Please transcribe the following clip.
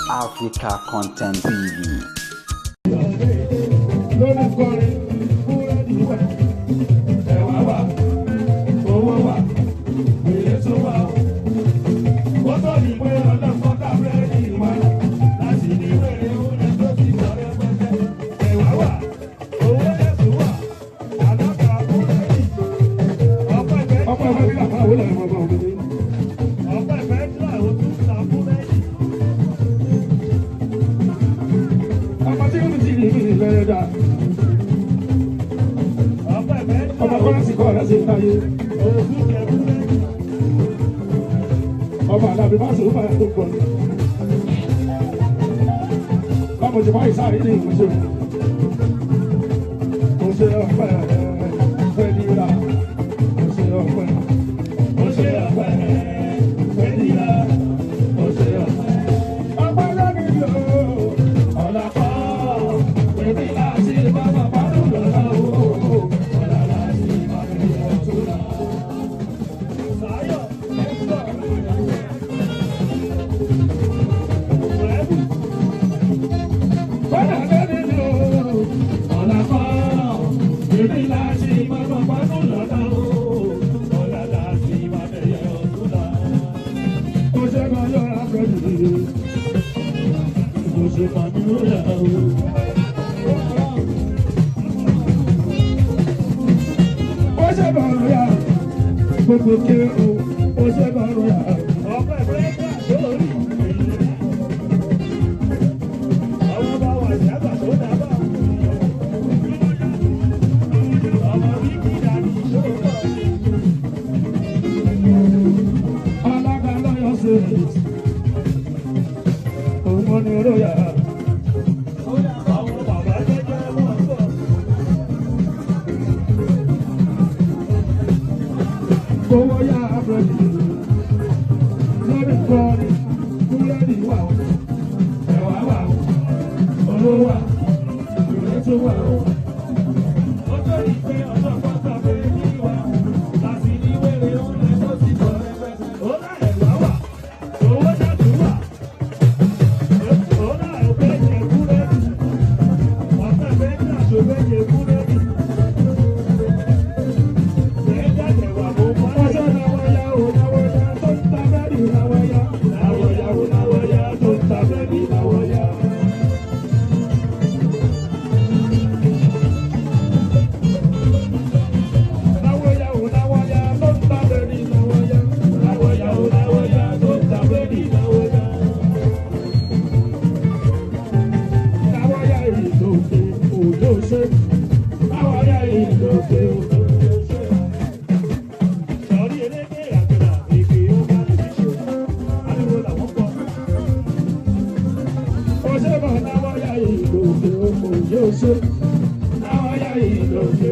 Africa Content TV. Lórí kọrin búrẹ́dì wà, ẹ̀wà wà, owó wà, èyí tó wà ó. Ó tó ní pé ọlọ́kọ́ ká búrẹ́dì wà láti ní wèrè oúnjẹ tó ti sọ rẹpẹtẹ. Ẹ̀wà wà, owó ẹ̀sùn wà, àlọ́kà búrẹ́dì. Ọpẹ́ fẹ́ Ọpẹ́ fẹ́ bí bàbá wo lẹ́yìn ọmọ mi. Ọpẹ́ fẹ́ tí àwọn tún ta búrẹ́dì. Ọmọ tí ó ti rí mi lẹ́yìn dá. Ọpẹ́ fẹ́ tí Ọmọ àwọn kọ́lá sì kọ́ ọ̀rẹ́ sí táyé. òkú jẹ búrẹ́dì. Ọmọ àlàbí bá sòrò bá tó gbọ́. Ọmọ jùmọ̀ ìsáré ní ìmúṣe. Mo ṣe ọpẹ́ fẹ́ níra. Mo ṣe ọpẹ́. Ó ṣe ọpẹ́ fẹ́ níra. Ó ṣe ọpẹ́. Ọpẹ́ lónìí lò. Ọ̀la kọ́, èmi láti bàbá pàdé lọ́la o. Ọ̀la láti bàbá ọ̀tún la. Sáyọ̀ ẹ̀sọ́. Rẹ́bù. Kọ́lá lónìí lò. Ọ̀la kọ́, èmi láti bàbá pàdé lọ́la o. Ọ̀la láti bàbá ọ̀tún la. Mo ṣe máa yọra pẹ̀lú. Mo ṣe pàdúrà o. Ó ṣe máa rọra. Gbogbo ké o. Ó ṣe máa rọra. Ọpẹ́ búrẹ́dì sórí. Àwọn bá wà sábà tó dábà. Ọmọ wíkì dàbí ìṣòro. Alága lọ́yọ̀ sí i. Òun ni róyà. Àwọn bàbá jẹ́jẹ́ wọ́n bọ̀. Kówó yá búrẹ́dì. Lórí kọrin, búrẹ́dì wà o. Ẹ̀wà wà o. Owó wà. Ìrètí wà o. Ó tó ní pé ọjọ́ pátá pé ní wa. Láti ní wéré oúnjẹ tó ti bọ̀ rẹpẹtẹ. Ó lá ẹ̀wà wà, owó ṣàtú wà. Ó lá ẹ̀fẹ́ jẹ búrẹ́dì. Ọ̀pẹ fẹ́ ní àṣọfẹ́ jẹ búrẹ́dì. Bẹ́ẹ̀ jẹ̀wà mo mọ́ Ọjọ́ náwó yá o, náwó yá tó ń ta bẹ́ẹ̀dì náwó yá. Náwó yá o, náwó yá tó ń ta bẹ́ẹ̀dì náwó yá. Náwó yá o, náwó yá tó ń ta bẹ́ẹ̀dì náwó yá. Náwó yá o, náwó yá tó ń ta bẹ́ẹ̀dì náwó yá. Náwó yá ìlòkè òjò ṣe. Náwó yá ìlòkè òjò ṣe. Sọ̀rí elédè àgbàlá èké ó bá lè ṣe. Ariwo làwọn pọ̀. Ó ṣe bọ̀ náwó yá ìlòkè òjò ṣe. Náwó yá ìlòkè.